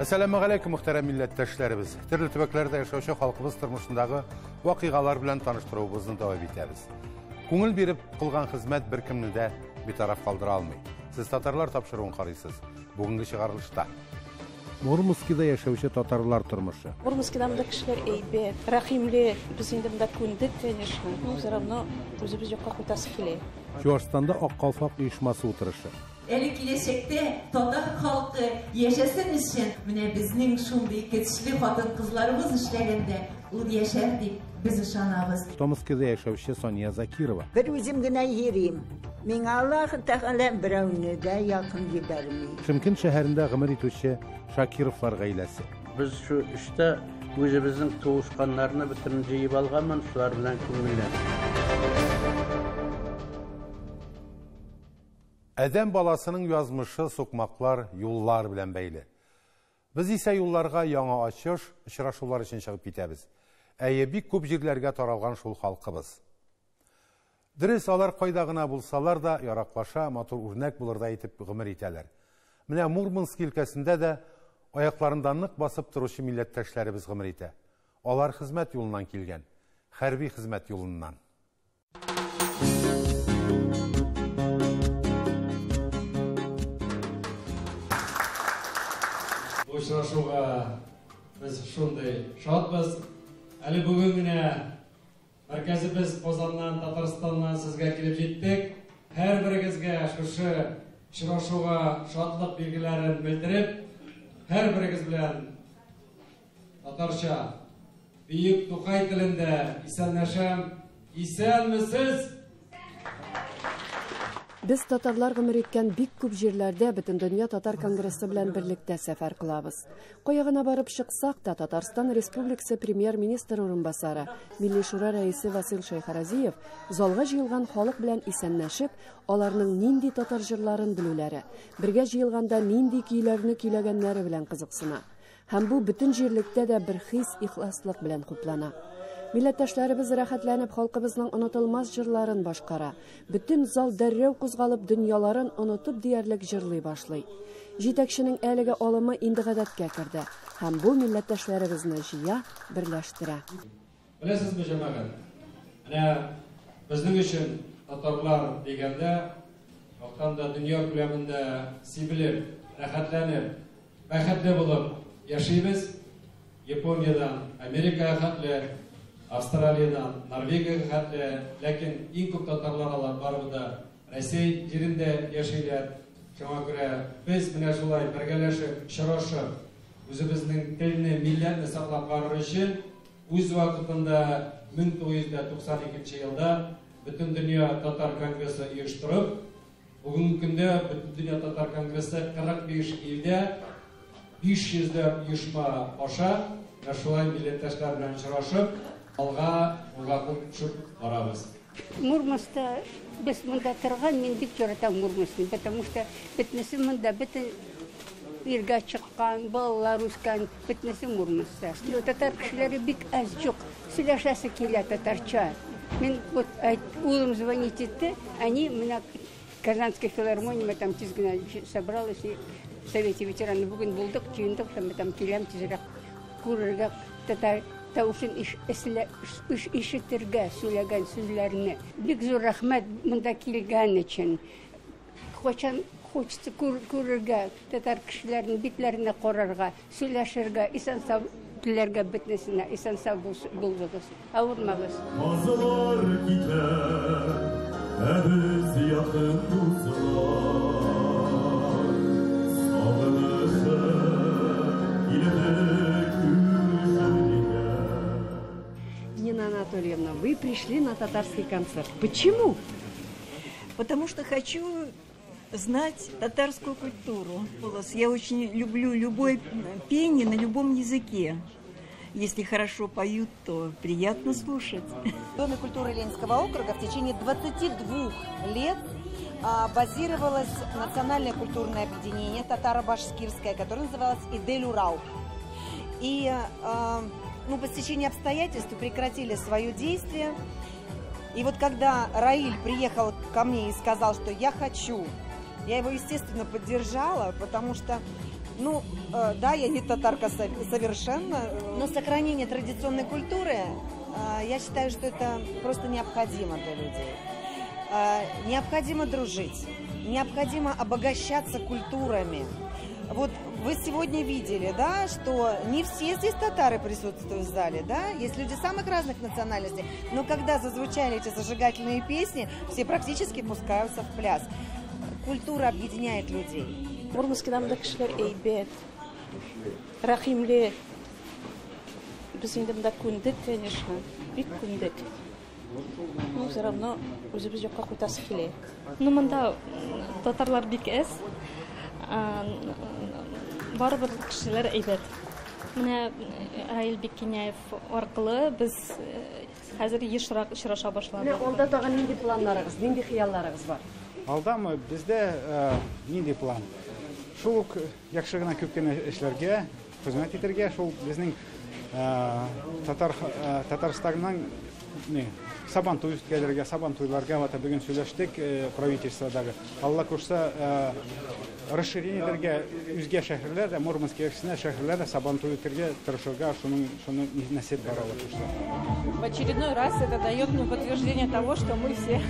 Әссәламегаләйкүм, мөхтәрәм милләттәшләребез. Төрле төбәкләрдә яшәүче халкыбыз тормышындагы вакыйгалар белән таныштыруыбызны дәвам итәбез. Күңел биреп кылган хезмәт беркемне дә битараф калдыра алмый. Сез татарлар тапшыруын карыйсыз. Бүгенге чыгарылышта Мурманскида яшәүче татарлар тормышы. Мурманскида монда кешеләр әйбәт, рәхимле. Без инде монда күндек, конечно, но все равно үзебез якка кайтасы килә. Чуашстанда Ак калфак оешмасы утырышы. Әле киләчәктә татар халкы яшәсен өчен менә безнең шундый көчле хатын-кызларыбыз эшләгәндә ул яшәр дип без ышанабыз. Томскида яшәүче Сания Закирова. Бер үзем генә йөрим. Миңа Аллаһы Тәгалә берәүне дә якын җибәрми. Шымкент шәһәрендә гомер итүче Шакировлар гаиләсе. Без шу эштә үзебезнең туышканнарны бөтен җыеп алганмын, шулар белән күңелле. Адәм баласының язмышы сукмаклар, юллар белән бәйле. Без исә юлларга яңа ачыш, очрашулар өчен чыгып китәбез. Әйе, бик күп җирләргә таралган шул халкыбыз. Дөрес, алар кайда гына булсалар да, яраклаша, матур үрнәк булырдай итеп гомер итәләр. Менә Мурманск өлкәсендә дә аякларында нык басып торучы милләттәшләребез гомер итә. Алар хезмәт юлыннан килгән, хәрби хезмәт юлыннан. Бу очрашуга без шундый шатбыз. Әле бүген генә мәркәзебез Казаннан, Татарстаннан сезгә килеп җиттек. Һәрберегезгә шушы очрашуга шатлык билгеләрен белдереп, һәрберегез белән татарча бөек Тукай телендә исәнләшәм. Исәнмесез! Без татарлар гомер иткән бик күп җирләрдә Бөтендөнья татар конгрессы белән берлектә сәфәр кылабыз. Кая гына барып чыксак та, Татарстан Республикасы премьер-министр урынбасары, Милли Шура рәисе Васил Шәйхразиев залга җыелган халык белән исәнләшеп, аларның нинди татар җырларын белүләре, бергә җыелганда нинди көйләрне көйләгәннәре белән кызыксына. Һәм бу бөтен җирлектә дә бер хис ихласлык белән хуплана. Милләттәшләребез рәхәтләнеп халкыбызның онытылмас җырларын башкара. Бөтен зал дәррәү кузгалып дөньяларын онытып диярлек җырлый башлый. Җитәкченең әлеге алымы инде гадәткә керде. Һәм бу милләттәшләребезне җыя, берләштерә. Беләсезме, җәмәгать? Менә безнең өчен татарлар дигәндә, вакытта да дөнья күләмендә сибелеп, рәхәтләнеп, бәхетле булып яшибез. Япониядән Америкага хәтле, Австралиядән Норвегиягә хәтле, ләкин иң күп татарлар алар барыбер дә Россия җирендә яшиләр. Шуңа күрә без менә шулай бергәләшеп, очрашып, үзебезнең телне, милләтне саклап калыр өчен үз вакытында 1992 елда Бөтендөнья татар конгрессы оештырып, бүгенге көндә Бөтендөнья татар конгрессы 45 илдә 500 ләп оешма аша менә шулай милләттәшләр белән очрашып, алга кулга кул тотышып барабыз. Мурманскта без монда торган, мин бик яратам Мурманскны, потому что бөтенесе монда, бөтен иргә чыккан, балалар үскән, бөтенесе Мурманскта. Татар кешеләре бик әз юк, сөйләшәсе килә татарча. Мин вот улым звонить итте, они менә Казанской филармонии, мы там тиз генә собралась и в Совете ветеранов бүген булдык, җыендык, там, там киләм тизрәк күрергә, татар тавышын ишетергә сөйләгән сүзләрне. Бик зур рәхмәт монда килгән өчен. Кайчан хочется күрергә, татар кешеләренең битләренә карарга, сөйләшергә, исән-сау теләргә бөтенесенә, исән-сау булыгыз, авырмагыз. Азылар китә, ә без якын дуслар. Сагынышып килдек күрешергә. Нина Анатольевна, вы пришли на татарский концерт. Почему? Потому что хочу знать татарскую культуру. Я очень люблю любое пение на любом языке. Если хорошо поют, то приятно слушать. В Доме культуры Ленинского округа в течение 22 лет базировалось национальное культурное объединение татаро-башкирское, которое называлось «Идель-Урал». И по стечению обстоятельств прекратили свое действие. И вот когда Раиль приехал ко мне и сказал, что я хочу, я его, естественно, поддержала, потому что Ну, да, я не татарка совершенно, но сохранение традиционной культуры, я считаю, что это просто необходимо для людей. Необходимо дружить, необходимо обогащаться культурами. Вот вы сегодня видели, да, что не все здесь татары присутствуют в зале, да, есть люди самых разных национальностей, но когда зазвучали эти зажигательные песни, все практически пускаются в пляс. Культура объединяет людей. Мурманскида монда кешеләр әйбәт, рәхимле. Без инде монда күндек, конечно, бик күндек. Ну, все равно үзебез якка кайтасы килә. Ну, монда татарлар бик әз. Барыбер кешеләр әйбәт. Менә Раил Биккиняев аркылы без хәзер ешрак очраша башладык. Менә алда тагын нинди планнарыгыз, нинди хыялларыгыз бар? Алдамы бездә нинди план? Шул ук яхшы гына күп кенә эшләргә, хезмәт итәргә, шул безнең Татарстанның Сабантуй үткәрергә, Сабантуйларга вот бүген сөйләштек правительстводагы. Алла кушса, расширение итәргә үзгә шәһәрләрдә, Мурманск яшенә шәһәрләрдә Сабантуй үткәрергә тырышырга, шуның насип бар, Алла кушса. В очередной раз это дает мне подтверждение того, что мы все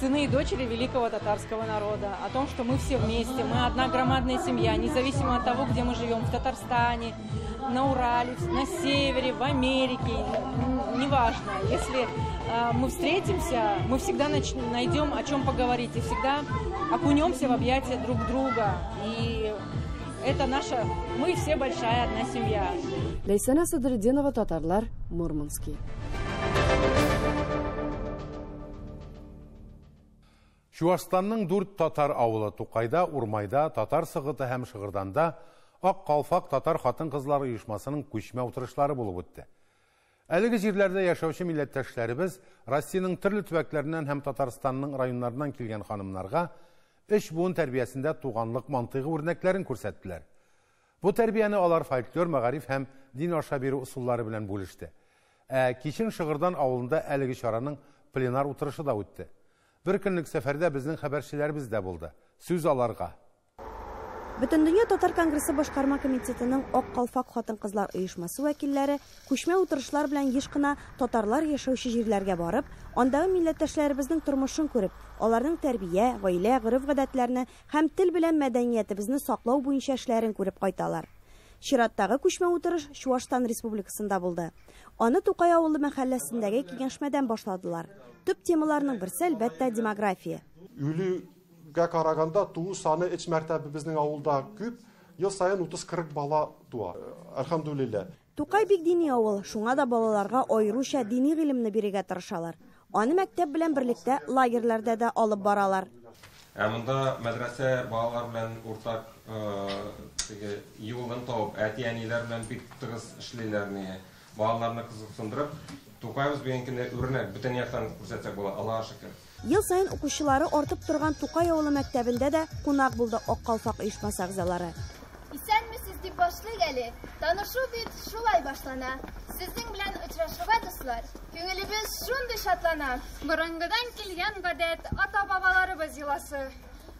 сыны и дочери великого татарского народа, о том, что мы все вместе, мы одна громадная семья, независимо от того, где мы живем, в Татарстане, на Урале, на севере, в Америке, неважно. Если мы встретимся, мы всегда найдем о чем поговорить и всегда окунемся в объятия друг друга. И это наша, мы все большая одна семья. Ләйсәнә Садретдинова, Татарлар, Мурманский. Чуашстанның 4 татар авылы Тукайда, Урмайда, Татар Сыгыты һәм Шыгырданда Ак калфак татар хатын-кызлар оешмасының күчмә утырышлары булып үтте. Әлеге җирләрдә яшәүче милләттәшләребез Россиянең төрле төбәкләреннән һәм Татарстанның районнарыннан килгән ханымнарга өч буын тәрбиясендә туганлык мантыйгы үрнәкләрен күрсәттеләр. Бу тәрбияне алар фольклор, мәгариф һәм дин аша бирү ысуллары белән бүлеште. Ә кичен Шыгырдан авылында әлеге чараның пленар утырышы да үтте. Бер көнлек сәфәрдә безнең хәбәрчеләребез дә булды. Сүз аларга. Бөтендөнья татар конгрессы башкарма комитетының Ак калфак хатын-кызлар оешмасы вәкилләре күчмә утырышлар белән еш кына татарлар яшәүче җирләргә барып, андагы милләттәшләребезнең тормышын күреп, аларның тәрбия, гаилә, гореф-гадәтләрне һәм тел белән мәдәниятебезне саклау буенча эшләрен күреп кайталар. Чираттагы күчмә утырыш Чуашстан Республикасында булды. Аны Тукай авылы мәхәлләсендәге киңәшмәдән башладылар. Төп темаларның берсе, әлбәттә, демография. Үлүгә караганда туу саны өч мәртәбә безнең авылда күп, ел саен 30-40 бала туа. Әлхәмдүлилләһ. Тукай бик дини авыл, шуңа да балаларга аеруча дини гыйлемне бирергә тырышалар. Аны мәктәп белән берлектә лагерьләрдә дә алып баралар. Ә монда мәдрәсә балалар белән уртак теге юлын табып, әти-әниләр белән бик тыгыз эшлиләр, балаларны кызыксындырып, Тукайыбыз бүгенге көндә үрнәк, бөтен яктан күрсәтсәк була, Аллаһка шөкер. Ел саен укучылары артып торган Тукай авылы мәктәбендә дә кунак булды Ак калфак оешмасы әгъзалары. Исәнмесез дип башлыйк әле. Танышу бит шулай башлана. Сезнең белән очрашуга, дуслар, күңелебез шундый шатлана. Борынгыдан килгән гадәт, ата-бабаларыбыз йоласы.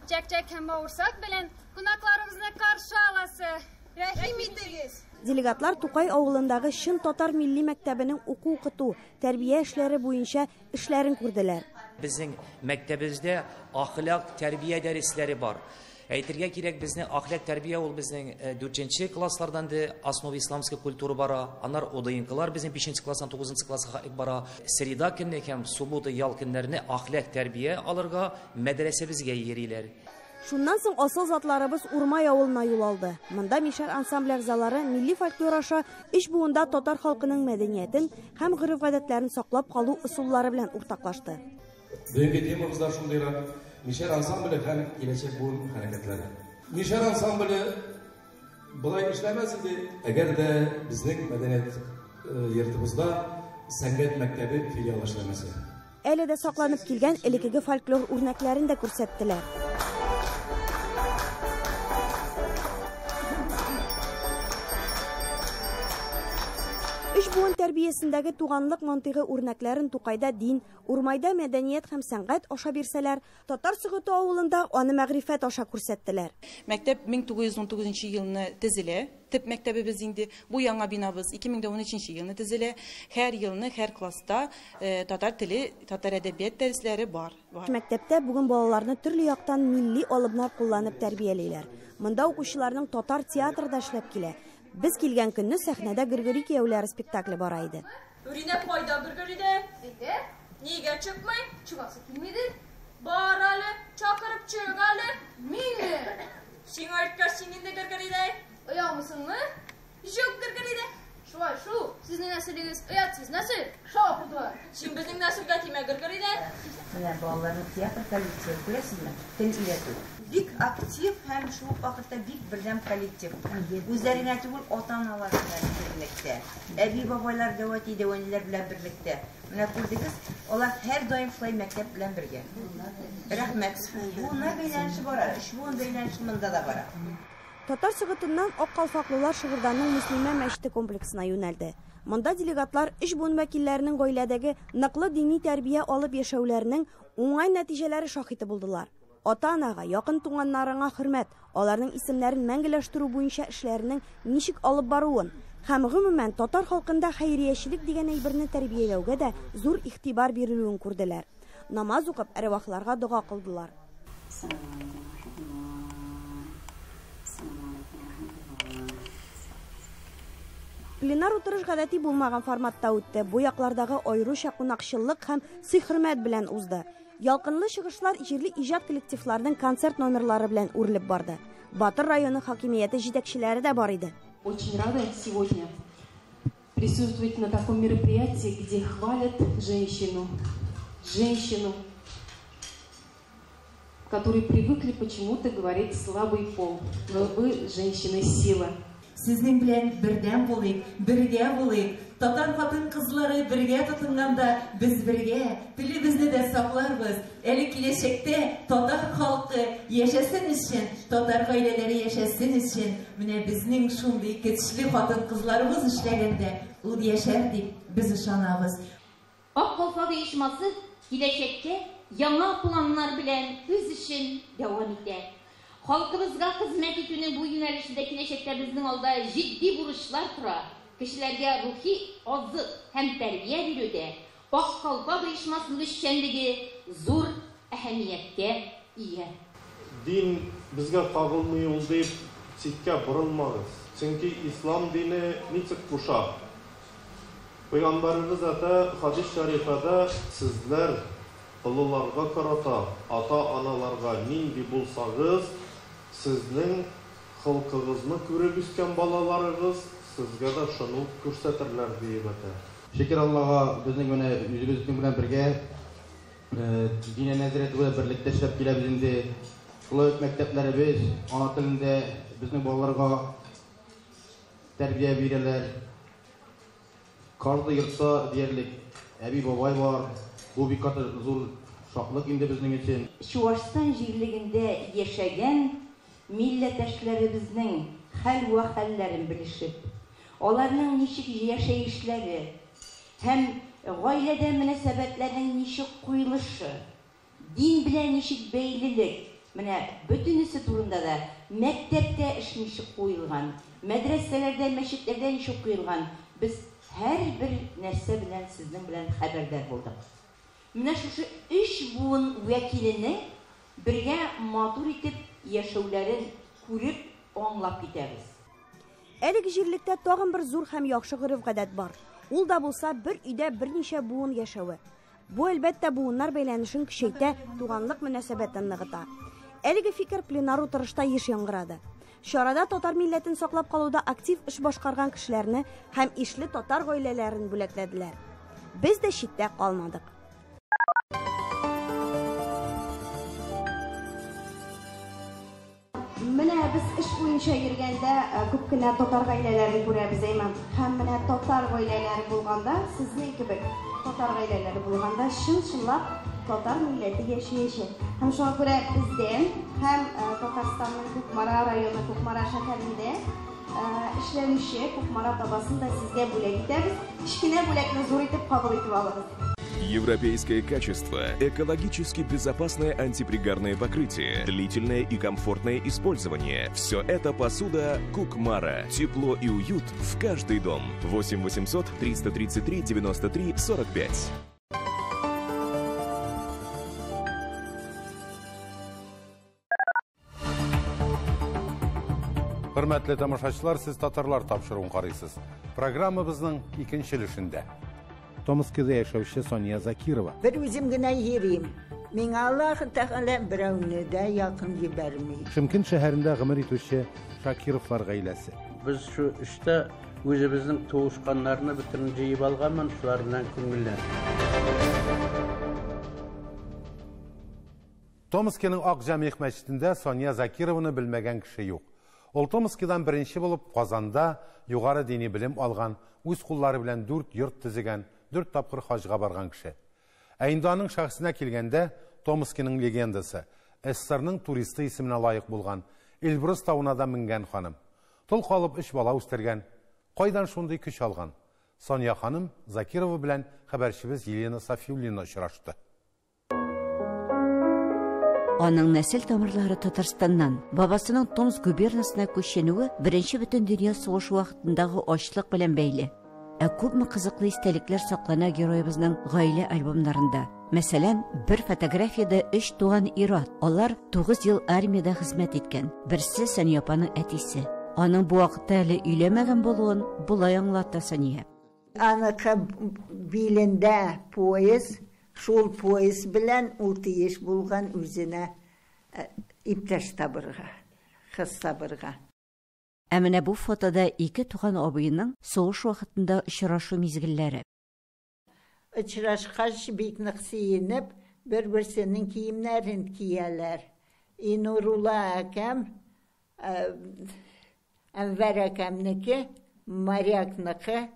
Чәк-чәк һәм бавырсак белән кунакларыбызны каршы аласы. Рәхим итегез. Делегатлар Тукай авылындагы чын татар милли мәктәбенең уку-укыту, тәрбия эшләре буенча эшләрен күрделәр. Безнең мәктәбебездә әхлак тәрбия дәресләре бар. Әйтергә кирәк, безнең әхлак тәрбия ул безнең 4нче класслардан да основа исламской культуры бара. Аннар ОДНКлар безнең 5нче класстан 9нчы класска бара. Среда көнне һәм суббота ял көннәренә әхлак тәрбия алырга мәдрәсәбезгә йөриләр. Шуннан соң асыл затларыбыз Урмай авылына юл алды. Монда Мишәр ансамбле әгъзалары милли фольклор аша өч буында татар халкының мәдәниятен һәм гореф-гадәтләрен саклап калу ысуллары белән уртаклашты. Бүгенге темабыз да шундыйрак: Мишәр ансамбле һәм киләчәк буын хәрәкәтләре. Мишәр ансамбле болай эшләмәс иде, әгәр дә безнең мәдәният йортыбызда сәнгать мәктәбе филиалы эшләмәсә. Әле дә сакланып килгән элеккеге фольклор үрнәкләрен дә күрсәттеләр. Өч буын тәрбиясендәге туганлык мантыйгы үрнәкләрен Тукайда дин, Урмайда мәдәният һәм сәнгать аша бирсәләр, Татар Согыты авылында аны мәгърифәт аша күрсәттеләр. Мәктәп 1919 елны төзелә. Төп мәктәбебез инде бу яңа бинабыз 2013 елны төзелә. Һәр елны һәр класста татар теле, татар әдәбият дәресләре бар. Мәктәптә бүген балаларны төрле яктан милли алымнар кулланып тәрбиялиләр. Монда укучыларның татар театры да эшләп килә. Без килгән көнне сәхнәдә Гөргөри кияүләре спектакле бара иде. Үринә кайда Гөргөридә? Өйдә. Нигә чыкмый? Чыгасы килмидер. Бар әле, чакырып чык әле. Мине. Сиңа әйткәч, син инде Гөргөридә. Оялмысыңмы? Юк, Гөргөридә. Шулай шул, сезнең нәселегез оятсыз нәсел. Шапыдлар. Син безнең нәселгә тимә, Гөргөридә. Менә балаларның театр коллективы, күрәсезме? Тел өйрәтү. Бик актив һәм шул ук вакытта бик бердәм коллектив. Үзләренә түгел, ата-аналар белән берлектә. Әби-бабайлар, дәү әти, дәү әниләр белән берлектә. Менә күрдегез, алар һәрдаим шулай мәктәп белән бергә. Рәхмәт. Буыннар бәйләнеше бара, өч буын бәйләнеше монда да бара. Татар Согытыннан ак калфаклылар Шыгырданның Мөслимә мәчете комплексына юнәлде. Монда делегатлар өч буын вәкилләренең гаиләдәге ныклы дини тәрбия алып яшәүләренең уңай нәтиҗәләре шаһиты булдылар. Ата-анага, якын туганнарыңа хөрмәт, аларның исемнәрен мәңгеләштерү буенча эшләренең ничек алып баруын һәм гомумән татар халкында хәйриячелек дигән әйберне тәрбияләүгә дә зур игътибар бирелүен күрделәр. Намаз укып, әрвахларга дога кылдылар. Пленар утырыш гадәти булмаган форматта үтте. Бу яклардагы аеруча кунакчыллык һәм сый-хөрмәт белән узды. Ялкынлы чыгышлар җирле иҗат коллективларының концерт номерлары белән үрелеп барды. Батыр районы хакимияте җитәкчеләре дә бар иде. Очень рада сегодня присутствовать на таком мероприятии, где хвалят женщину. Женщину, которые привыкли почему-то говорить слабый пол. Но вы, женщины, сила. Сезнең белән бердәм булыйк, бергә булыйк. Татар хатын-кызлары бергә тотынганда без бергә телебезне дә сакларбыз. Әле киләчәктә татар халкы яшәсен өчен, татар гаиләләре яшәсен өчен, менә безнең шундый көчле хатын-кызларыбыз эшләгәндә ул яшәр дип без ышанабыз. Ак калфак оешмасы киләчәккә яңа планнар белән үз эшен дәвам итә. Халкыбызга хезмәт итүнең бу юнәлешендә киләчәктә безнең алда җитди бурычлар тора. Кешеләргә рухи азык һәм тәрбия бирүдә Ак калфак оешмасының эшчәнлеге зур әһәмияткә ия. Дин безгә кагылмый ул дип читкә борылмагыз. Чөнки ислам дине ничек куша? Пәйгамбәребез әтә хадис шәрифәдә сезләр олыларга карата, ата-аналарга нинди булсагыз, сезнең холкыгызны күреп үскән балаларыгыз сезгә дә шуны ук күрсәтерләр диеп әтә. Шөкер Аллага, безнең менә үзебезнең белән бергә Диния нәзарәте белән берлектә эшләп киләбез инде. Шулай ук мәктәпләребез ана телендә безнең балаларга тәрбия бирәләр. Каждый йортта диярлек әби-бабай бар. Бу бик каты зур шатлык инде безнең өчен. Чуашстан җирлегендә яшәгән милләтәшләребезнең хәл-вә хәлләрен белешеп, аларның ничек яшәешләре һәм гаиләдә мөнәсәбәтләрнең ничек куелышы, дин белән ничек бәйлелек, менә бөтенесе турында да мәктәптә эш ничек куелган, мәдрәсәләрдә, мәчетләрдә ничек куелган, без һәрбер нәрсә белән сезнең белән хәбәрдар булдык. Менә шушы өч буын вәкиленең бергә матур итеп яшәүләрен күреп, аңлап китәбез. Әлеге җирлектә тагын бер зур һәм яхшы гореф-гадәт бар. Ул да булса бер өйдә берничә буын яшәве. Бу әлбәттә буыннар бәйләнешен көчәйтә, туганлык мөнәсәбәтен ныгыта. Әлеге фикер пленар утырышта еш яңгырады. Чарада татар милләтен саклап калуда актив эш башкарган кешеләрне һәм ишле татар гаиләләрен бүләкләделәр. Без дә читтә калмадык. Менә без эш буенча йөргәндә күп кенә татар гаиләләрен күрәбез, әйме? Һәм менә татар гаиләләре булганда, сезнең кебек татар гаиләләре булганда, чын-чынлап татар милләте яшәячәк. Һәм шуңа күрә бездә һәм Татарстанның Кукмара районы, Кукмара шәһәрендә эшләнүче Кукмара табасын да сезгә бүләк итәбез. Кечкенә бүләкне зур итеп кабул итеп алыгыз. Европейское качество, экологически безопасное антипригарное покрытие, длительное и комфортное использование. Все это посуда Кукмара. Тепло и уют в каждый дом. 8 800 333 93 45. Хөрмәтле тамашачылар, сез татарлар тапшыруын карыйсыз. Программабызның икенче өлешендә. Томскида яшәүче Сания Закирова. Бер үзем генә йөрим. Миңа Аллаһ Тәгалә берәүне дә якын җибәрми. Шымкент шәһәрендә гомер итүче Шакировлар гаиләсе. Без шу эштә үзебезнең туышканнарны бөтен җыеп алганмын, шулар белән күңелле. Томскиның Ак Җәмигъ мәчетендә Сания Закированы белмәгән кеше юк. Ул Томскидан беренче булып Казанда югары дини белем алган, үз куллары белән 4 йорт төзегән, 4 тапкыр хаҗга барган кеше. Ә инде аның шәхесенә килгәндә, Томскиның легендасы, СССРның туристы исеменә лаек булган, Эльбрус тавына да менгән ханым. Тол калып 3 бала үстергән. Кайдан шундый көч алган? Сания ханым Закирова белән хәбәрчебез Елена Сафиуллина очрашты. Аның нәсел тамырлары Татарстаннан. Бабасының Томск губернасына күченүе Беренче бөтендөнья сугышы вакытындагы ачлык белән бәйле. Ә күпме кызыклы истәлекләр саклана героебызның гаилә альбомнарында. Мәсәлән, бер фотографиядә 3 туган ир-ат. Алар 9 ел армиядә хезмәт иткән. Берсе Сания апаның әтисе. Аның бу вакытта әле өйләнмәгән булуын болай аңлата Сания. Аныкы билендә пояс, шул пояс белән ул тиеш булган үзенә иптәш табырга, кыз табырга. Ә менә бу фотода ике туган абыйның сугыш вакытында очрашу мизгелләре. Очрашкач бик нык сөенеп, бер-берсенең киемнәрен кияләр. И Нурулла әкәм, Әнвәр әкәмнеке, морякныкы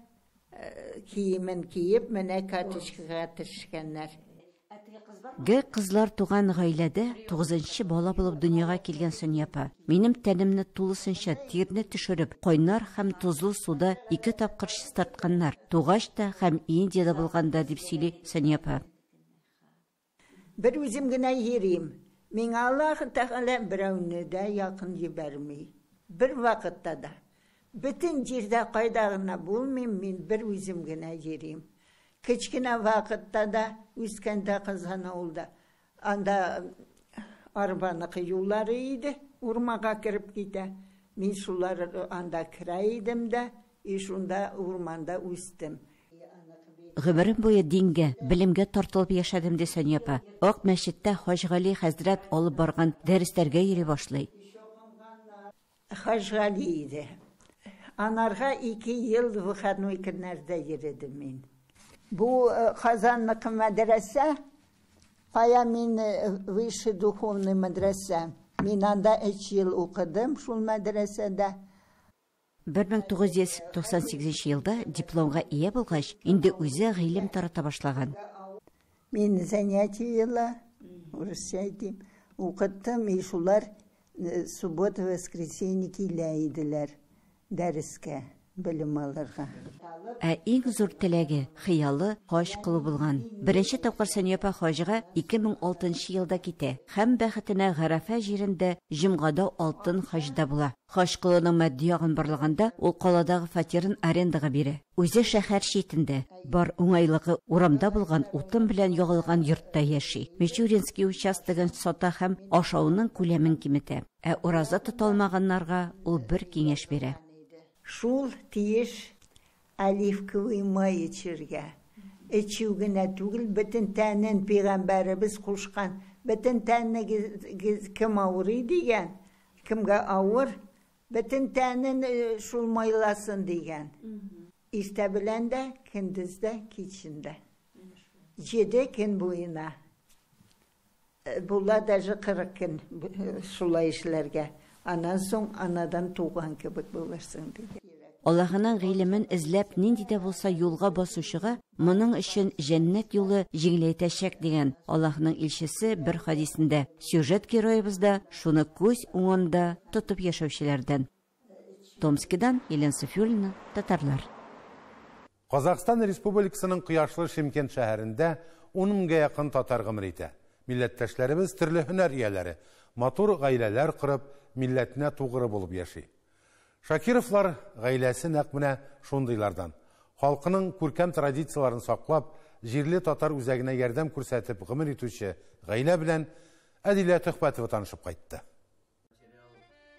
киемен киеп, менә карточкага төшкәннәр. Г кызлар туган гаиләдә 9-нчы бала булып дөньяга килгән Сания апа. Минем тәнемне тулысынча тирне төшереп, кайнар һәм тозлы суда 2 тапкыр чистартканнар. Тугач та һәм Индиядә булганда, дип сөйли Сания апа. Бер үзем генә йөрим. Миңа Аллаһ Тәгалә берәүне дә якын җибәрми. Бер вакытта да. Бөтен җирдә кайда гына булмыйм, мин бер үзем генә йөрим. Кечкенә вакытта да, үскәндә Казан авылда, анда арбаныкы юллары иде, урманга кереп китә. Мин шулар анда керә идем дә, и шунда урманда үстем. Гомерем буе дингә, белемгә тартылып яшәдем, ди Сания апа. Ак мәчеттә Хаҗгали хәзрәт алып барган дәресләргә йөри башлый. Хаҗгали иде. Анарга 2 ел выходной көннәрдә йөрдем мин. Бу Казанныкы мәдрәсә, кая мин высший духовный мәдрәсә. Мин анда 3 ел укыдым шул мәдрәсәдә. 1998 елда дипломга ия булгач, инде үзе гыйлем тарата башлаган. Мин занятиелар, урысча әйтим, укыттым, и шулар суббота, воскресенье килә иделәр дәрескә, белем алырга. Ә иң зур теләге, хыялы хаҗ кылу булган. Беренче тапкыр Сания апа хаҗга 2006 елда китә һәм бәхетенә Гарәфә җирендә җомгада алтын хаҗда була. Хаҗ кылуның матди ягын барлаганда, ул каладагы фатирын арендага бирә. Үзе шәһәр читендә, бар уңайлыгы урамда булган утын белән ягылган йортта яши. Мичуринский участогын сата һәм ашауның күләмен киметә. Ә ураза тота алмаганнарга ул бер киңәш бирә. Шул тиеш оливковый май эчергә. Эчү генә түгел, бөтен тәнен пәйгамбәребез кушкан. Бөтен тәнне кем авырый дигән, кемгә авыр, бөтен тәнен шул майласын дигән. Иртә белән дә, көндез дә, кичен дә. 7 көн буена. Була даже 40 көн шулай эшләргә. Аннан соң анадан туган кебек булырсың дигән. Аллаһының гыйлемен эзләп нинди дә булса юлга басучыга моның өчен җәннәт юлы җиңеләйтәчәк дигән Аллаһның илчесе бер хадисендә. Сюжет героебыз да шуны күз уңында тотып яшәүчеләрдән. Томскидан Елена Софиуллина, Татарлар. Казахстан Республикасының кояшлы Шымкент шәһәрендә 10 меңгә якын татар гомер итә. Милләттәшләребез төрле һөнәр ияләре, матур гаиләләр корып, милләтенә тугры булып яши. Шакировлар гаиләсе нәкъ менә шундыйлардан. Халкының күркәм традицияләрен саклап, җирле татар үзәгенә ярдәм күрсәтеп гомер итүче гаилә белән Әдилә Төхбәтова танышып кайтты.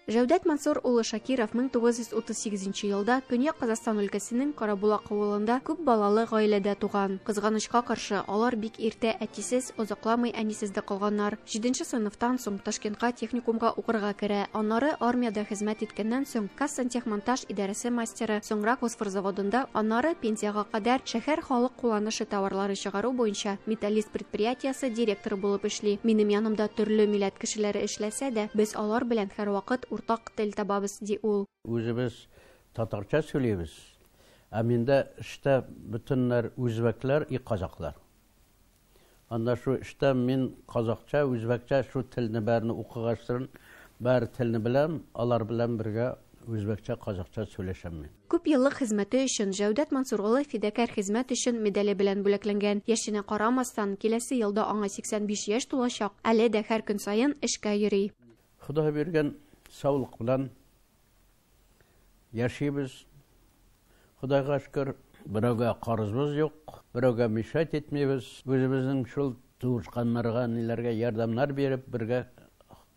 Җәүдәт Мансур улы Шакиров 1938 елда Көньяк Казахстан өлкәсенең Карабулак авылында күп балалы гаиләдә туган. Кызганычка каршы, алар бик иртә әтисез, озакламый әнисез дә калганнар. Җиденче сыйныфтан соң Ташкентка техникумга укырга керә, аннары армиядә хезмәт иткәннән соң Казсантехмонтаж идарәсе мастеры, соңрак фосфор заводында, аннары пенсиягә кадәр шәһәр халык кулланышы товарлары чыгару буенча Металлист предприятиесе директоры булып эшли. Минем янымда төрле милләт кешеләре эшләсә дә, без алар белән һәрвакыт уртак тел табабыз, ди ул. Үзебез татарча сөйлибез, ә миндә эштә бөтеннәр үзбәкләр и казаклар. Анда шу эштә мин казакча, үзбәкчә шу телне бәрне укыгачтырын, бәр телне беләм, алар белән бергә үзбәкчә, казакча сөйләшәм мин. Күп еллык хезмәте өчен Җәүдәт Мансур улы Фидакарь хезмәт өчен медале белән бүләкләнгән. Яшенә карамастан, киләсе елда аңа 85 яшь тулачак, әле дә һәр көн саен эшкә йөри. Ходай биргән саулык белән яшибез. Худайга шөкер, берәүгә карызыбыз юк, берәүгә мешать итмибез. Үзебезнең шул туышканнарга, ниләргә ярдәмнәр биреп, бергә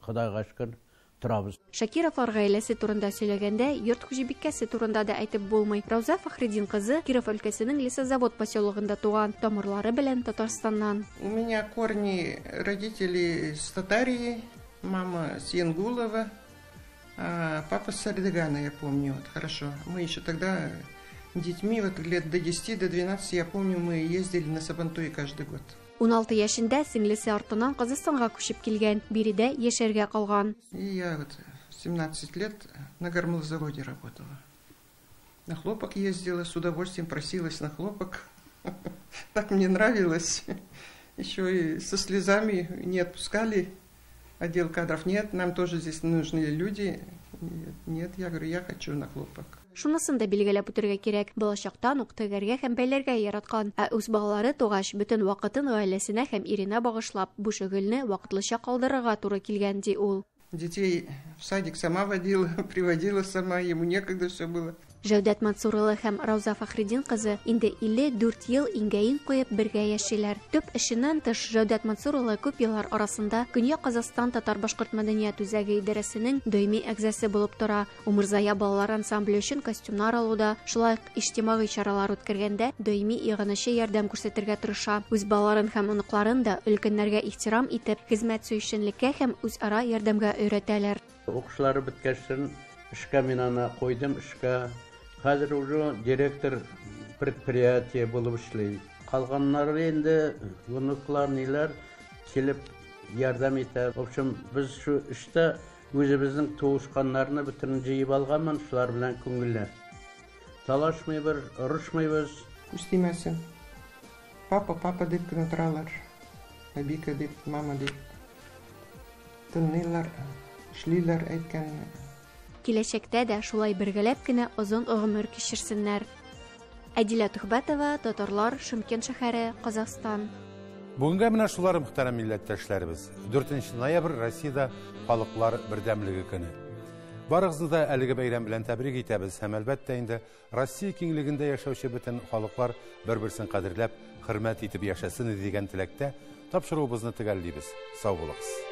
Худайга шөкер торабыз. Шакировлар гаиләсе турында сөйләгәндә, йорт хуҗабикәсе турында да әйтеп булмый. Рауза Фахретдин кызы Киров өлкәсенең Лесозавод поселогында туган, тамырлары белән Татарстаннан. У меня корни родители с Татарии, мама с Янгулова, а папа с Сардыгана, я помню, вот хорошо. Мы еще тогда детьми, вот лет до 10, до 12, я помню, мы ездили на Сабантуй каждый год. 16 яшендә сеңлесе артыннан Казахстанга күчеп килгән, биредә яшәргә калган. И я вот в 17 лет на гормолзаводе работала. На хлопок ездила, с удовольствием просилась на хлопок. Так мне нравилось. Еще и со слезами не отпускали. Отдел кадров нет, нам тоже здесь нужны люди. Нет, нет, я говорю, я хочу на хлопок. Шунысын да билгеләп үтергә кирәк, балачактан ук тегәргә һәм бәйләргә яраткан, ә үз балалары тугач, бөтен вакытын гаиләсенә һәм иренә багышлап, бу шөгыльне вакытлыча калдырырга туры килгән, ди ул. Детей в садик сама водила, приводила сама, ему некогда все было. Җәүдәт Мансур улы һәм Рауза Фахретдин кызы инде 54 ел иңгә-иң куеп бергә яшиләр. Төп эшеннән тыш Җәүдәт Мансур улы күп еллар арасында Көньяк Казахстан татар-башкорт мәдәният үзәге идарәсенең даими әгъзасы булып тора. Умырзая балалар ансамбле өчен костюмнар алуда, шулай ук иҗтимагый чаралар үткәргәндә даими иганәче ярдәм күрсәтергә тырыша. Үз балаларын һәм оныкларын да өлкәннәргә ихтирам итеп, хезмәт сөючәнлеккә һәм үзара ярдәмгә өйрәтәләр. Укышлары беткәчтен эшкә мин аны куйдым, эшкә. Хәзер уже директор предприятие булып эшли. Калганнары инде внуклар, ниләр килеп ярдәм итә. В общем, без шу эштә үзебезнең туышканнарны бөтен җыеп алганмын, шулар белән күңелле. Талашмыйбыз, орышмыйбыз. Күз тимәсен. Папа, папа дип кенә торалар. Әбикә дип, мама дип. Тыңлыйлар, эшлиләр әйткәнне. Киләчәктә дә шулай бергәләп кенә озын гомер кичерсеннәр. Әдилә Төхбәтова, Татарлар, Шымкент шәһәре, Казахстан. Бүгенгә менә шулар, мөхтәрәм милләттәшләребез. 4 ноябрь Россиядә халыклар бердәмлеге көне. Барыгызны да әлеге бәйрәм белән тәбрик итәбез һәм әлбәттә инде Россия киңлегендә яшәүче бөтен халыклар бер-берсен кадерләп, хөрмәт итеп яшәсен дигән теләктә тапшыруыбызны төгәллибез. Сау булыгыз.